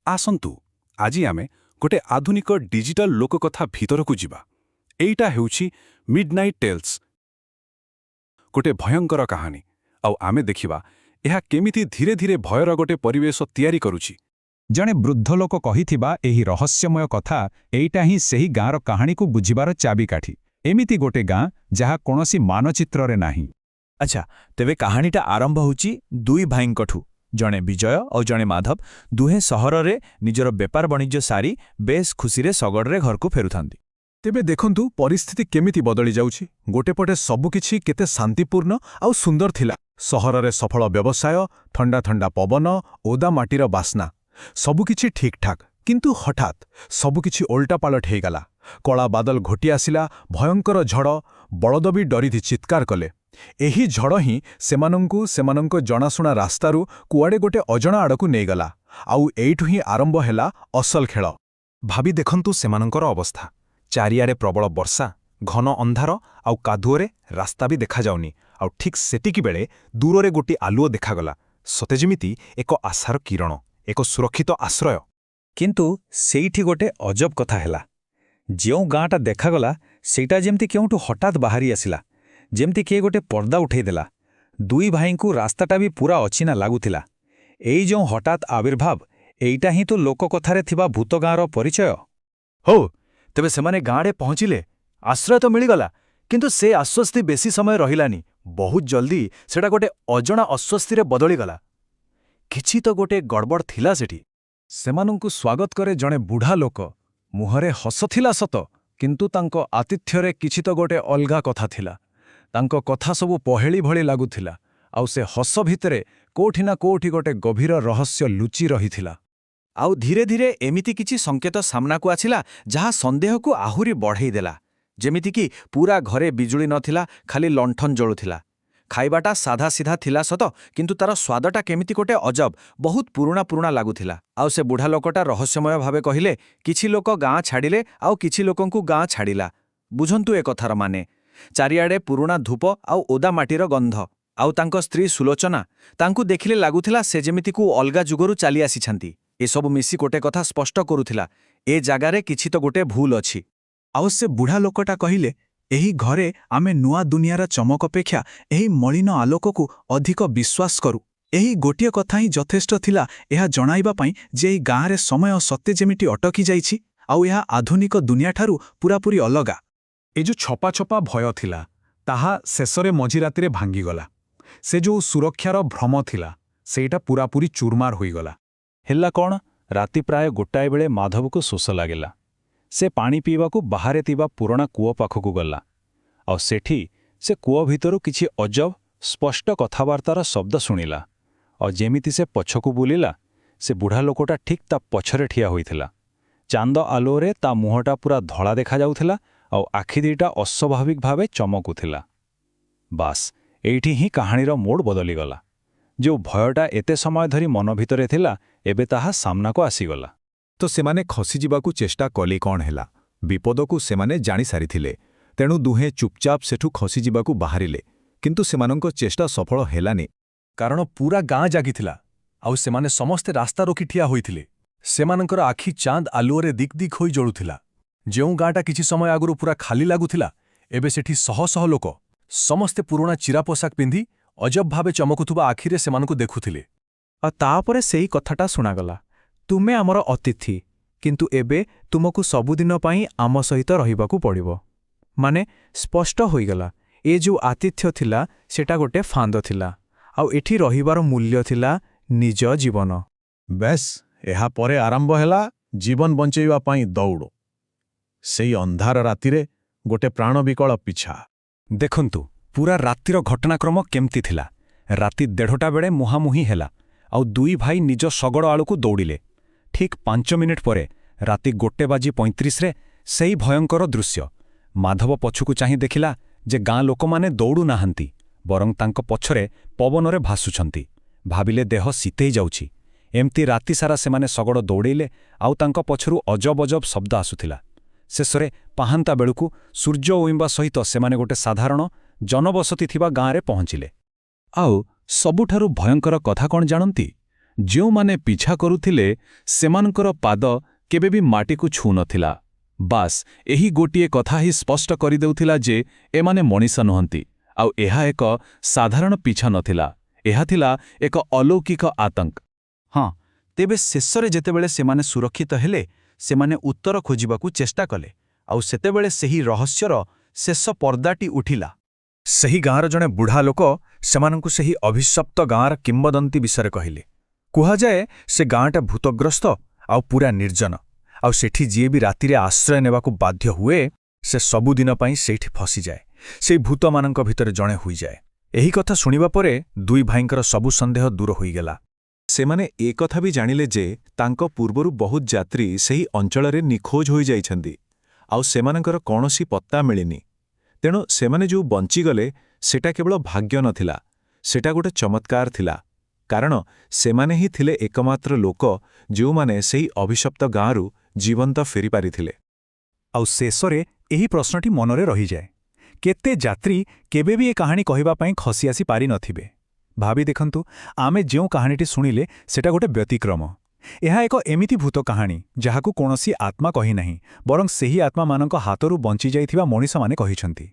ଆସନ୍ତୁ, ଆଜି ଆମେ ଗୋଟେ ଆଧୁନିକ ଡିଜିଟାଲ ଲୋକକଥା ଭିତରକୁ ଯିବା। ଏଇଟା ହେଉଛି ମିଡନାଇଟ୍ ଟେଲ୍ସ, ଗୋଟେ ଭୟଙ୍କର କାହାଣୀ। ଆଉ ଆମେ ଦେଖିବା ଏହା କେମିତି ଧୀରେ ଧୀରେ ଭୟର ଗୋଟେ ପରିବେଶ ତିଆରି କରୁଛି। ଜଣେ ବୃଦ୍ଧ ଲୋକ କହିଥିବା ଏହି ରହସ୍ୟମୟ କଥା, ଏଇଟା ହିଁ ସେହି ଗାଁର କାହାଣୀକୁ ବୁଝିବାର ଚାବିକାଠି। ଏମିତି ଗୋଟେ ଗାଁ ଯାହା କୌଣସି ମାନଚିତ୍ରରେ ନାହିଁ। ଆଚ୍ଛା, ତେବେ କାହାଣୀଟା ଆରମ୍ଭ ହେଉଛି ଦୁଇ ଭାଇଙ୍କଠୁ। ଜଣେ ବିଜୟ ଆଉ ଜଣେ ମାଧବ। ଦୁହେଁ ସହରରେ ନିଜର ବେପାର ବାଣିଜ୍ୟ ସାରି ବେଶ୍ ଖୁସିରେ ଶଗଡ଼ରେ ଘରକୁ ଫେରୁଥାନ୍ତି। ତେବେ ଦେଖନ୍ତୁ ପରିସ୍ଥିତି କେମିତି ବଦଳି ଯାଉଛି। ଗୋଟେ ପଟେ ସବୁକିଛି କେତେ ଶାନ୍ତିପୂର୍ଣ୍ଣ ଆଉ ସୁନ୍ଦର ଥିଲା। ସହରରେ ସଫଳ ବ୍ୟବସାୟ, ଥଣ୍ଡା ଥଣ୍ଡା ପବନ, ଓଦା ମାଟିର ବାସ୍ନା, ସବୁକିଛି ଠିକ୍ଠାକ୍। କିନ୍ତୁ ହଠାତ୍ ସବୁକିଛି ଓଲଟାପାଲଟ ହେଇଗଲା। କଳା ବାଦଲ ଘୋଟି ଆସିଲା, ଭୟଙ୍କର ଝଡ଼, ବଳଦ ବି ଡରିକି ଚିତ୍କାର କଲେ। ଏହି ଝଡ଼ ହିଁ ସେମାନଙ୍କୁ ସେମାନଙ୍କ ଜଣାଶୁଣା ରାସ୍ତାରୁ କୁଆଡ଼େ ଗୋଟେ ଅଜଣା ଆଡ଼କୁ ନେଇଗଲା। ଆଉ ଏଇଠୁ ହିଁ ଆରମ୍ଭ ହେଲା ଅସଲ ଖେଳ। ଭାବି ଦେଖନ୍ତୁ ସେମାନଙ୍କର ଅବସ୍ଥା। ଚାରିଆଡ଼େ ପ୍ରବଳ ବର୍ଷା, ଘନ ଅନ୍ଧାର ଆଉ କାଦୁଅରେ ରାସ୍ତା ବି ଦେଖାଯାଉନି। ଆଉ ଠିକ୍ ସେତିକି ବେଳେ ଦୂରରେ ଗୋଟିଏ ଆଲୁଅ ଦେଖାଗଲା, ସତେ ଯେମିତି ଏକ ଆଶାର କିରଣ, ଏକ ସୁରକ୍ଷିତ ଆଶ୍ରୟ। କିନ୍ତୁ ସେଇଠି ଗୋଟେ ଅଜବ କଥା ହେଲା। ଯେଉଁ ଗାଁଟା ଦେଖାଗଲା, ସେଇଟା ଯେମିତି କେଉଁଠୁ ହଠାତ୍ ବାହାରି ଆସିଲା, ଯେମିତି କିଏ ଗୋଟେ ପର୍ଦ୍ଦା ଉଠେଇଦେଲା। ଦୁଇ ଭାଇଙ୍କୁ ରାସ୍ତାଟା ବି ପୂରା ଅଚିହ୍ନା ଲାଗୁଥିଲା। ଏଇ ଯେଉଁ ହଠାତ୍ ଆବିର୍ଭାବ, ଏଇଟା ହିଁ ତ ଲୋକକଥାରେ ଥିବା ଭୂତ ଗାଁର ପରିଚୟ। ହଉ, ତେବେ ସେମାନେ ଗାଁରେ ପହଞ୍ଚିଲେ। ଆଶ୍ରୟ ତ ମିଳିଗଲା, କିନ୍ତୁ ସେ ଆଶ୍ୱସ୍ତି ବେଶୀ ସମୟ ରହିଲାନି। ବହୁତ ଜଲ୍ଦି ସେଟା ଗୋଟେ ଅଜଣା ଅସ୍ୱସ୍ତିରେ ବଦଳିଗଲା। କିଛି ତ ଗୋଟେ ଗଡ଼ବଡ଼ ଥିଲା ସେଠି। ସେମାନଙ୍କୁ ସ୍ୱାଗତ କରେ ଜଣେ ବୁଢ଼ା ଲୋକ। ମୁହଁରେ ହସ ଥିଲା ସତ, କିନ୍ତୁ ତାଙ୍କ ଆତିଥ୍ୟରେ କିଛି ତ ଗୋଟେ ଅଲଗା କଥା ଥିଲା। ତାଙ୍କ କଥା ସବୁ ପହେଳି ଭଳି ଲାଗୁଥିଲା, ଆଉ ସେ ହସ ଭିତରେ କୋଉଠି ନା କୋଉଠି ଗୋଟେ ଗଭୀର ରହସ୍ୟ ଲୁଚି ରହିଥିଲା। ଆଉ ଧୀରେ ଧୀରେ ଏମିତି କିଛି ସଂକେତ ସାମ୍ନାକୁ ଆସିଲା ଯାହା ସନ୍ଦେହକୁ ଆହୁରି ବଢ଼େଇଦେଲା। ଯେମିତିକି ପୂରା ଘରେ ବିଜୁଳି ନଥିଲା, ଖାଲି ଲଣ୍ଠନ ଜଳୁଥିଲା। ଖାଇବାଟା ସାଧାସିଧା ଥିଲା ସତ, କିନ୍ତୁ ତାର ସ୍ୱାଦଟା କେମିତି ଗୋଟେ ଅଜବ, ବହୁତ ପୁରୁଣା ପୁରୁଣା ଲାଗୁଥିଲା। ଆଉ ସେ ବୁଢ଼ା ଲୋକଟା ରହସ୍ୟମୟ ଭାବେ କହିଲେ, କିଛି ଲୋକ ଗାଁ ଛାଡ଼ିଲେ ଆଉ କିଛି ଲୋକଙ୍କୁ ଗାଁ ଛାଡ଼ିଲା। ବୁଝନ୍ତୁ ଏ କଥାର ମାନେ। ଚାରିଆଡ଼େ ପୁରୁଣା ଧୂପ ଆଉ ଓଦା ମାଟିର ଗନ୍ଧ। ଆଉ ତାଙ୍କ ସ୍ତ୍ରୀ ସୁଲୋଚନା, ତାଙ୍କୁ ଦେଖିଲେ ଲାଗୁଥିଲା ସେ ଯେମିତି କୋଉ ଅଲଗା ଯୁଗରୁ ଚାଲି ଆସିଛନ୍ତି। ଏସବୁ ମିଶି ଗୋଟେ କଥା ସ୍ପଷ୍ଟ କରୁଥିଲା, ଏ ଜାଗାରେ କିଛି ତ ଗୋଟେ ଭୁଲ ଅଛି। ଆଉ ସେ ବୁଢ଼ା ଲୋକଟା କହିଲେ, ଏହି ଘରେ ଆମେ ନୂଆ ଦୁନିଆର ଚମକ ଅପେକ୍ଷା ଏହି ମଳିନ ଆଲୋକକୁ ଅଧିକ ବିଶ୍ୱାସ କରୁ। ଏହି ଗୋଟିଏ କଥା ହିଁ ଯଥେଷ୍ଟ ଥିଲା ଏହା ଜଣାଇବା ପାଇଁ ଯେ ଏହି ଗାଁରେ ସମୟ ସତେ ଯେମିତି ଅଟକି ଯାଇଛି, ଆଉ ଏହା ଆଧୁନିକ ଦୁନିଆଠାରୁ ପୂରାପୂରି ଅଲଗା। ଏ ଯୋଉ ଛପା ଛପା ଭୟ ଥିଲା, ତାହା ଶେଷରେ ମଝିରାତିରେ ଭାଙ୍ଗିଗଲା। ସେ ଯୋଉ ସୁରକ୍ଷାର ଭ୍ରମ ଥିଲା, ସେଇଟା ପୂରାପୂରି ଚୁରମାର ହୋଇଗଲା। ହେଲା କ'ଣ, ରାତି ପ୍ରାୟ 1 ବେଳେ ମାଧବକୁ ଶୋଷ ଲାଗିଲା। ସେ ପାଣି ପିଇବାକୁ ବାହାରେ ଥିବା ପୁରୁଣା କୂଅ ପାଖକୁ ଗଲା। ଆଉ ସେଠି ସେ କୂଅ ଭିତରୁ କିଛି ଅଜବ ସ୍ପଷ୍ଟ କଥାବାର୍ତ୍ତାର ଶବ୍ଦ ଶୁଣିଲା। ଆଉ ଯେମିତି ସେ ପଛକୁ ବୁଲିଲା, ସେ ବୁଢ଼ା ଲୋକଟା ଠିକ୍ ତା ପଛରେ ଠିଆ ହୋଇଥିଲା। ଚାନ୍ଦ ଆଲୁଅରେ ତା ମୁହଁଟା ପୂରା ଧଳା ଦେଖାଯାଉଥିଲା ଆଉ ଆଖି ଦିଟା ଅସ୍ୱାଭାବିକ ଭାବେ ଚମକୁଥିଲା। ବାସ୍, ଏଇଠି ହିଁ କାହାଣୀର ମୋଡ଼ ବଦଳିଗଲା। ଯେଉଁ ଭୟଟା ଏତେ ସମୟ ଧରି ମନ ଭିତରେ ଥିଲା, ଏବେ ତାହା ସାମ୍ନାକୁ ଆସିଗଲା। ତ ସେମାନେ ଖସିଯିବାକୁ ଚେଷ୍ଟା କଲେ କ'ଣ ହେଲା? ବିପଦକୁ ସେମାନେ ଜାଣିସାରିଥିଲେ। ତେଣୁ ଦୁହେଁ ଚୁପଚାପ ସେଠୁ ଖସିଯିବାକୁ ବାହାରିଲେ। କିନ୍ତୁ ସେମାନଙ୍କ ଚେଷ୍ଟା ସଫଳ ହେଲାନି। କାରଣ ପୂରା ଗାଁ ଜାଗିଥିଲା ଆଉ ସେମାନେ ସମସ୍ତେ ରାସ୍ତା ରୋକି ଠିଆ ହୋଇଥିଲେ। ସେମାନଙ୍କର ଆଖି ଚାନ୍ଦ ଆଲୁଅରେ ଦିକ୍ ଦିକ୍ ହୋଇ ଜଳୁଥିଲା। ଯେଉଁ ଗାଁଟା କିଛି ସମୟ ଆଗରୁ ପୂରା ଖାଲି ଲାଗୁଥିଲା, ଏବେ ସେଠି ଶହ ଶହ ଲୋକ, ସମସ୍ତେ ପୁରୁଣା ଚିରା ପୋଷାକ ପିନ୍ଧି ଅଜବ ଭାବେ ଚମକୁଥିବା ଆଖିରେ ସେମାନଙ୍କୁ ଦେଖୁଥିଲେ। ଆଉ ତାପରେ ସେଇ କଥାଟା ଶୁଣାଗଲା, ତୁମେ ଆମର ଅତିଥି, କିନ୍ତୁ ଏବେ ତୁମକୁ ସବୁଦିନ ପାଇଁ ଆମ ସହିତ ରହିବାକୁ ପଡ଼ିବ। ମାନେ ସ୍ପଷ୍ଟ ହୋଇଗଲା, ଏ ଯୋଉ ଆତିଥ୍ୟ ଥିଲା, ସେଟା ଗୋଟେ ଫାନ୍ଦ ଥିଲା, ଆଉ ଏଠି ରହିବାର ମୂଲ୍ୟ ଥିଲା ନିଜ ଜୀବନ। ବେଶ୍, ଏହାପରେ ଆରମ୍ଭ ହେଲା ଜୀବନ ବଞ୍ଚେଇବା ପାଇଁ ଦୌଡ଼, ସେଇ ଅନ୍ଧାର ରାତିରେ ଗୋଟେ ପ୍ରାଣବିକଳ ପିଛା। ଦେଖନ୍ତୁ ପୂରା ରାତିର ଘଟଣାକ୍ରମ କେମିତି ଥିଲା। ରାତି 1:30 ବେଳେ ମୁହାଁମୁହିଁ ହେଲା ଆଉ ଦୁଇ ଭାଇ ନିଜ ଶଗଡ଼ ଆଡ଼କୁ ଦୌଡ଼ିଲେ। ଠିକ୍ 5 ମିନିଟ୍ ପରେ ରାତି 1:35ରେ ସେଇ ଭୟଙ୍କର ଦୃଶ୍ୟ। ମାଧବ ପଛକୁ ଚାହିଁ ଦେଖିଲା ଯେ ଗାଁ ଲୋକମାନେ ଦୌଡ଼ୁନାହାନ୍ତି, ବରଂ ତାଙ୍କ ପଛରେ ପବନରେ ଭାସୁଛନ୍ତି। ଭାବିଲେ ଦେହ ଶୀତେଇ ଯାଉଛି। ଏମିତି ରାତିସାରା ସେମାନେ ଶଗଡ଼ ଦୌଡ଼େଇଲେ ଆଉ ତାଙ୍କ ପଛରୁ ଅଜବ ଅଜବ ଶବ୍ଦ ଆସୁଥିଲା। ଶେଷରେ ପାହାନ୍ତା ବେଳକୁ ସୂର୍ଯ୍ୟ ଉଇଁବା ସହିତ ସେମାନେ ଗୋଟେ ସାଧାରଣ ଜନବସତି ଥିବା ଗାଁରେ ପହଞ୍ଚିଲେ। ଆଉ ସବୁଠାରୁ ଭୟଙ୍କର କଥା କ'ଣ ଜାଣନ୍ତି? ଯେଉଁମାନେ ପିଛା କରୁଥିଲେ ସେମାନଙ୍କର ପାଦ କେବେ ବି ମାଟିକୁ ଛୁଉଁନଥିଲା। ବାସ୍, ଏହି ଗୋଟିଏ କଥା ହିଁ ସ୍ପଷ୍ଟ କରିଦେଉଥିଲା ଯେ ଏମାନେ ମଣିଷ ନୁହନ୍ତି। ଆଉ ଏହା ଏକ ସାଧାରଣ ପିଛା ନଥିଲା, ଏହା ଥିଲା ଏକ ଅଲୌକିକ ଆତଙ୍କ। ହଁ, ତେବେ ଶେଷରେ ଯେତେବେଳେ ସେମାନେ ସୁରକ୍ଷିତ ହେଲେ, ସେମାନେ ଉତ୍ତର ଖୋଜିବାକୁ ଚେଷ୍ଟା କଲେ, ଆଉ ସେତେବେଳେ ସେହି ରହସ୍ୟର ଶେଷ ପର୍ଦ୍ଦାଟି ଉଠିଲା। ସେହି ଗାଁର ଜଣେ ବୁଢ଼ା ଲୋକ ସେମାନଙ୍କୁ ସେହି ଅଭିଶପ୍ତ ଗାଁର କିମ୍ବଦନ୍ତୀ ବିଷୟରେ କହିଲେ। କୁହାଯାଏ ସେ ଗାଁଟା ଭୂତଗ୍ରସ୍ତ ଆଉ ପୂରା ନିର୍ଜନ, ଆଉ ସେଠି ଯିଏ ବି ରାତିରେ ଆଶ୍ରୟ ନେବାକୁ ବାଧ୍ୟ ହୁଏ, ସେ ସବୁଦିନ ପାଇଁ ସେଇଠି ଫସିଯାଏ, ସେଇ ଭୂତମାନଙ୍କ ଭିତରେ ଜଣେ ହୋଇଯାଏ। ଏହି କଥା ଶୁଣିବା ପରେ ଦୁଇ ଭାଇଙ୍କର ସବୁ ସନ୍ଦେହ ଦୂର ହୋଇଗଲା। ସେମାନେ ଏକଥା ବି ଜାଣିଲେ ଯେ ତାଙ୍କ ପୂର୍ବରୁ ବହୁତ ଯାତ୍ରୀ ସେହି ଅଞ୍ଚଳରେ ନିଖୋଜ ହୋଇଯାଇଛନ୍ତି, ଆଉ ସେମାନଙ୍କର କୌଣସି ପତ୍ତା ମିଳିନି। ତେଣୁ ସେମାନେ ଯେଉଁ ବଞ୍ଚିଗଲେ ସେଟା କେବଳ ଭାଗ୍ୟ ନଥିଲା, ସେଟା ଗୋଟେ ଚମତ୍କାର ଥିଲା, କାରଣ ସେମାନେ ହିଁ ଥିଲେ ଏକମାତ୍ର ଲୋକ ଯେଉଁମାନେ ସେହି ଅଭିଶପ୍ତ ଗାଁରୁ ଜୀବନ୍ତ ଫେରିପାରିଥିଲେ। ଆଉ ଶେଷରେ ଏହି ପ୍ରଶ୍ନଟି ମନରେ ରହିଯାଏ, କେତେ ଯାତ୍ରୀ କେବେ ବି ଏ କାହାଣୀ କହିବା ପାଇଁ ଖସି ଆସି ପାରିନଥିବେ? ଭାବି ଦେଖନ୍ତୁ, ଆମେ ଯେଉଁ କାହାଣୀଟି ଶୁଣିଲେ ସେଟା ଗୋଟେ ବ୍ୟତିକ୍ରମ। ଏହା ଏକ ଏମିତି ଭୂତ କାହାଣୀ ଯାହାକୁ କୌଣସି ଆତ୍ମା କହିନାହିଁ, ବରଂ ସେହି ଆତ୍ମାମାନଙ୍କ ହାତରୁ ବଞ୍ଚିଯାଇଥିବା ମଣିଷମାନେ କହିଛନ୍ତି।